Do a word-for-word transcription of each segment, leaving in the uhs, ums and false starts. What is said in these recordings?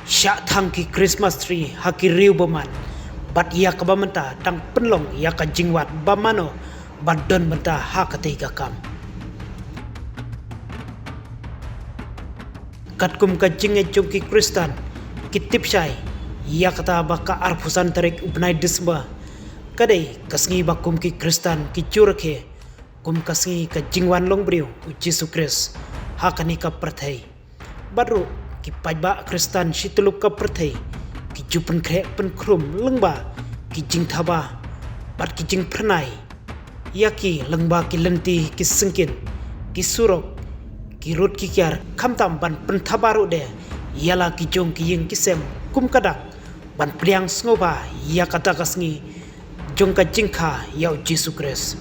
Shah thang ki Christmas tree ha ki riew bymman, bad ïa kaba mynta dang pynlong ïa ka jingwad ba mano ba don bynta ha katei ka kam. Katkum ka jingngeit jong ki Khristan, ki tip shai ïa kata ba ka arphew san tarik u bnai December ka dei ka sngi ba kum ki Khristan ki ju rakhe kum ka sngi ka jingwan longbriew u Jisu Khrist ha kane ka pyrthei. Bad ruh ki paidbah Khristan shi tyllup ka pyrthei ki ju pynkhreh pynkhrum lyngba ki jingthaba bad ki jingphyrnai ïa ki lyngba ki lynti, ki syngkien, ki surok, ki rud ki kiar, khamtam ban pynthaba ruh de ïa la ki jong ki ïing ki sem kum ka dak ban pdiang sngewbha ïa kata ka sngi jong ka jingkha ïa u Jisu Khrist.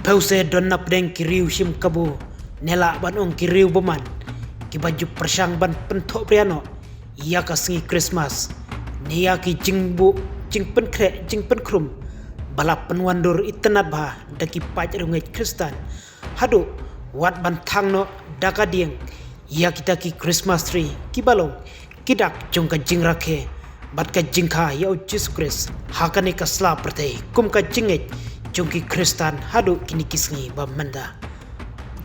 Phew se don na pdeng ki riew shim kabu, ne lah ban ong ki riew bymman, kiba ju pyrshang ban pynthohbria noh ïa ka sngi Christmas, ne ïa ki jingbuh, jingpynkhreh, jingpynkhrum ba la pynwandur itynnad bha da ki paid riewngeit Khristan, haduh wat ban thang noh da ka dieng ïa kita ki Christmas tree kiba long ki dak jong ka jingrakhe bad ka jingkha ïa u Jisu Khrist ha kane ka sla pyrthei kum ka jingngeit jong ki Khristan haduh kine ki sngi ba mynta.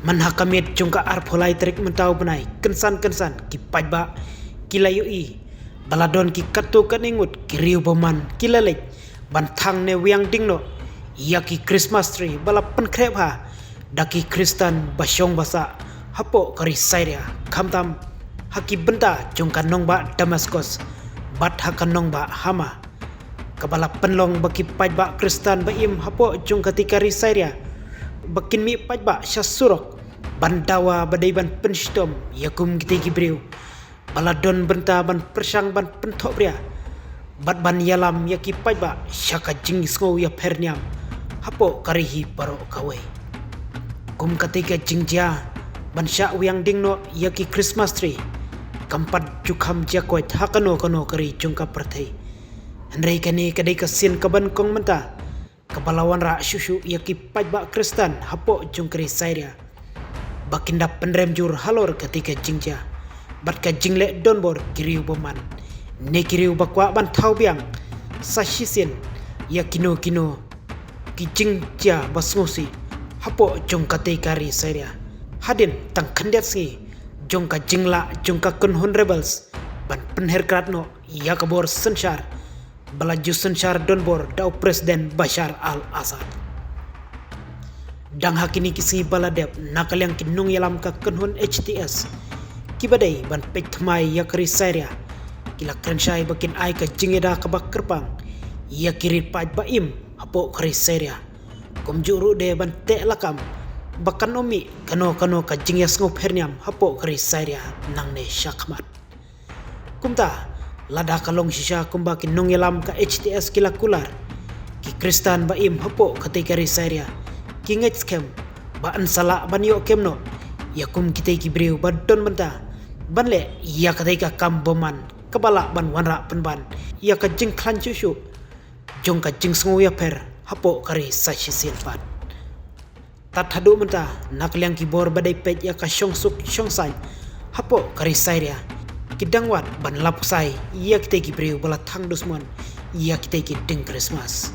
Man ha ka miet jong ka arphew lai tarik mynta u bnai, kynsan kynsan ki paidbah ki la ïohi ba la don ki katto katne ngut ki riew bymman ki la leit ban thang ne wiang dieng noh ïa ki Christmas tree ba la pynkhreh bha da ki Khristan ba shong ba sah hapoh ka ri Syria, khamtam ha ki bynta jong ka nongbah Damascus bad ha ka nongbah Hama, kaba la pynlong ba ki paidbah Khristan ba im hapoh jong katei ka ri Syria ba kin mih paidbah sha surok ban dawa ba dei ban pynshitom ïa kum kitei ki briew ba la don bynta ban pyrshang ban pynthohbria bad ban ïalam ïa ki paidbah sha ka jingsngew ïapher niam hapoh ka ri hi baroh kawei. Kum katei ka jingjia ban shah wiang dieng noh ïa ki Christmas tree kam pat ju kham jia koit ha kano kano ka ri jong ka pyrthei. Hynrei kane ka dei ka sien kaba nyngkong mynta kaba la wanrah shuh shuh ïa ki paidbah Khristan hapoh jong ka ri Syria ba kin da pynrem jur halor katei ka jingjia bad ka jingleh donbor ki riew bymman, ne ki riew ba kwah ban thaw biang sa shisien ïa kino kino ki jingjia ba sngewsih hapoh jong katei ka ri Syria, hadien tang khyndiat sngi jong ka jinglah jong ka kynhun rebels ban pynher krad noh ïa ka bor synshar ba la ju synshar donbor da u President Bashar al-Assad. Dang ha kine ki sngi ba la dep, na ka liang ki nongïalam ka kynhun H T S kiba dei ban peit thymmai ïa ka ri Syria ki la kren shai ba kin ai ka jingïada kaba kyrpang ïa ki ri paid ba im hapoh ka ri Syria, kumjuh ruh de ban teh lakam ba kan ym mih kano kano ka jingïasngewpher niam hapoh ka ri Syria nangne shakhmat. Kumta, lada ka long shisha kumba ki nongïalam ka H T S ki la kular, ki Khristan ba im hapoh katei ka ri Syria ki ngeit skhem ba yn sa lah ban ïoh kem noh ïa kum kitei ki briew ba don bynta ban leh ïa katei ka kam bymman kaba lah ban wanrah pynban ïa ka jingkhlaiñ shuh shuh jong ka jingsngew ïapher hapoh ka ri sa shisien pat. Tad haduh mynta, na ka liang ki bor ba dei peit ïa ka shongsuk shongsaiñ hapoh ka ri Syria ki dang wad ban lap ksai ïa kitei ki briew ba la thang dusmon ïa kitei ki dieng Christmas.